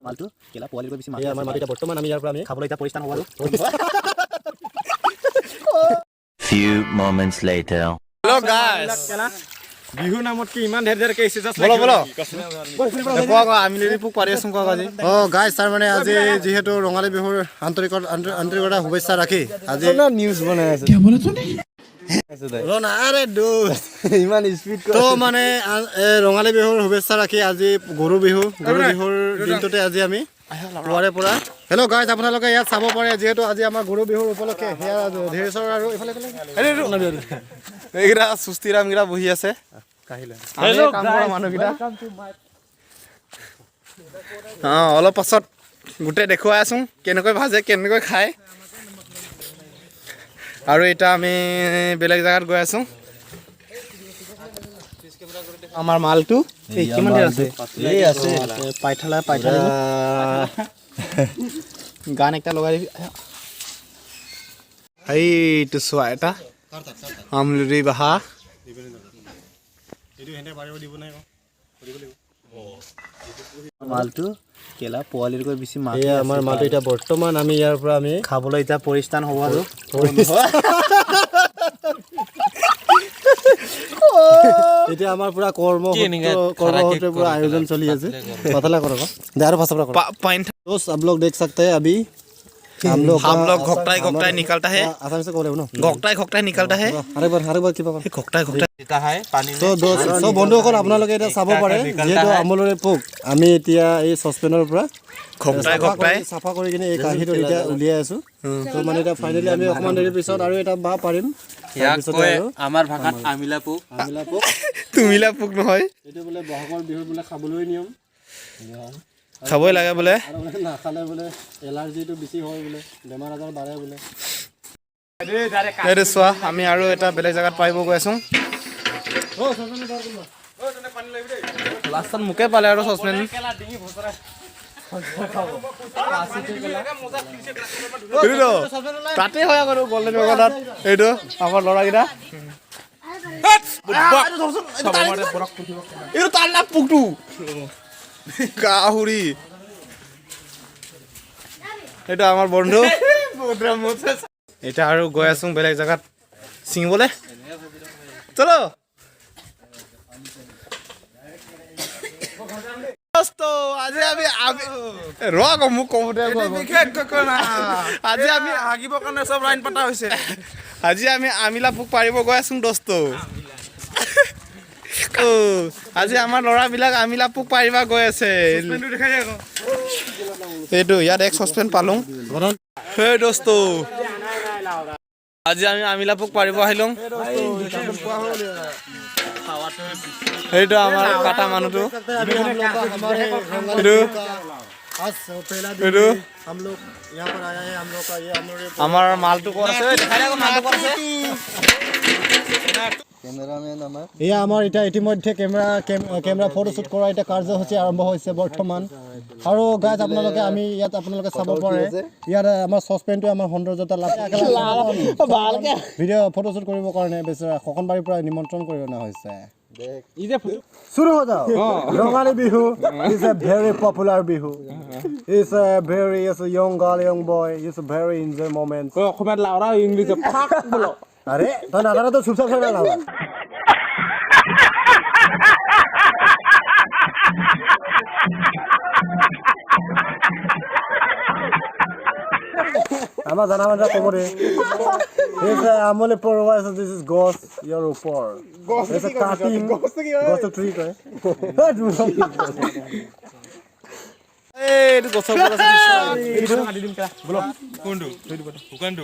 মালটো কেলা পোৱালিতকৈ বেছি এয়া আমাৰ মালটো। এতিয়া বৰ্তমান আমি ইয়াৰ পৰা আমি খাবলৈ এতিয়া পৰিস্থান হ'ব আৰু। Few moments later. Hello guys, Bihu নামত কি ইমান ধেৰ ধেৰকে ষ্টেটাছ? বলো বলো, কোৱা কোৱা, আমি যদি পোক পাৰি আছো, কোৱা আজি। অঁ গাইজ, তাৰমানে আজি যিহেতু ৰঙালী বিহুৰ আন্তৰিকতা শুভেচ্ছা ৰাখি আজি নিউজ বনাই আছে। ৰ না, আৰে দোস্ত। ইমান স্পীড। তো মানে ৰঙালী বিহুৰ শুভেচ্ছা ৰাখি আজি গৰু বিহু, গৰু বিহুৰ দিনটোতে আজি আমি পুৱাৰে পৰা। হেল্ল' গাইজ, আপোনালোকে ইয়াত চাব পাৰে, যিহেতু আজি আমাৰ গৰু বিহুৰ উপলক্ষে সেয়া ধীৰেশ্বৰ আৰু ইফালে ইফালে। এইকেইটা সুস্থিৰামকেইটা বহি আছে, আমি কাম কৰা মানুহকেইটা। অঁ, অলপ পাছত গোটেই দেখুৱাই আছোঁ কেনেকৈ ভাজে, কেনেকৈ খায়। আৰু এতিয়া আমি বেলেগ জেগাত গৈ আছোঁ। আমাৰ মালটো এই কিমান দেৰ আছে? এই আছে। পাইঠালা পাইঠালি গান একটা লগাই দিবি। এইটো চোৱা, এটা আমলৰি বাহা। এইটো সিহঁতে পাৰিব দিব নাই? মালটো কেলা পোৱালিতকৈ বেছি মাছ। এয়া আমাৰ মালটো। এতিয়া বৰ্তমান আমি ইয়াৰ পৰা আমি খাবলৈ এতিয়া পৰিস্থান হ'ব আৰু। এতিয়া আমাৰ পুৰা কৰ্মসূত্ৰে পুৰা আয়োজন চলি আছে। পাতলা কৰক দে আৰু পাছৰ পৰা কৰক। पाइन। दोस्त, आप लोग देख सकते हैं, अभी हम लोग हम लोग घोकटाई घोकटाई निकलता है। आसाम से बोले ना? घोकटाई घोकटाई निकलता है। আৰেকবাৰ আৰেকবাৰ কিবা কৰ। ঘোকটাই ঘোকটাই। তো দোস্ত, চ' বন্ধুসকল, আপোনালোকে এতিয়া চাব পাৰে, যিহেতু আমলৰে পোক আমি এতিয়া এই চচপেনৰ পৰা ঘোকটাই চাফা ঘোকটাই চাফা কৰি কিনে এই কাঁহীটো এতিয়া উলিয়াই আছো। তো মানে এতিয়া ফাইনেলি আমি অকণমান দেৰিৰ পিছত আৰু এটা বাঁহ পাৰিম। ইয়াক তাৰপিছতে কয় আৰু আমাৰ ভাষাত আমিলা পোক। আমিলা পোক। তুমিলা পোক নহয়। এইটো বোলে বহাগৰ বিহুত বোলে খাবলৈ নিয়ম। খাবই লাগে বোলে। আৰু বোলে নাখালে বোলে এলাৰ্জিটো বেছি হয় বোলে, বেমাৰ আজাৰ বাঢ়ে বোলে। এইটো চোৱা, আমি আৰু এটা বেলেগ জেগাত পাৰিব গৈ আছো। লাষ্টত মোকে পালে আৰু চচপেন। এইটো তাতে হয় আকৌ গল্ডেন তাত। এইটো আমাৰ ল'ৰাকেইটা। এইটো তাৰ না পোকটো গাহৰি। এইটো আমাৰ বন্ধু। এতিয়া আৰু গৈ আছো বেলেগ জেগাত ছিঙিবলৈ। চলো দোস্ত, আজি আমি ৰ আকৌ, মোক কওঁতে আজি আমি হাগিবৰ কাৰণে চব লাইন পতা হৈছে। আজি আমি আমিলা পোক পাৰিব গৈ আছো দোস্ত। অ, আজি আমাৰ ল'ৰাবিলাক আমিলা পোক পাৰিব গৈ আছে। দেখাই আকৌ। এইটো ইয়াত এক চচপেন পালোঁ। সেই দোস্ত, আজি আমি আমিলা পোক পাৰিব আহিলোঁ। সেইটো আমাৰ কাটা মানুহটো। अभी हम लोग का हमारे रंगाली এইটো बिहू का आज पहला दिन এইটো हम लोग यहाँ पर आया है। हम लोग का ये हम लोग আমাৰ মালটো ক'ত আছে? ঐ, দেখাই দে আকৌ মালটো ক'ত আছে। এয়া আমাৰ এতিয়া ইতিমধ্যে কেমেৰা কেমেৰা ফটোশ্বুট কৰা এতিয়া কাৰ্যসূচী আৰম্ভ হৈছে বৰ্তমান। আৰু গাইজ, আপোনালোকে আমি ইয়াত আপোনালোকে চাব পাৰে, ইয়াত আমাৰ চচপেনটোৱে আমাৰ সৌন্দৰ্যতা লাভ ভিডিঅ' ফটোশ্বুট কৰিবৰ কাৰণে বেচেৰা খকনবাৰীৰ পৰা নিমন্ত্ৰণ কৰি অনা হৈছে। শুৰু হৈ যাওঁ। Rongali Bihu is a very popular Bihu, is a very is a young girl, young boy, is a very enjoy moment. অসমীয়াত লাউৰা, ইংলিছত ফাক বোলো। আৰে তই নাজানা তো চুপচাপ চাই না। আমাৰ জানা মানুহ ক'ব দে। আমলি পৰুৱা, this is গছ, ইয়াৰ ওপৰ কাটিং গছটো ট্ৰি কয়। এইটো গছৰ ওপৰত আছে। কোনটো শুকানটো?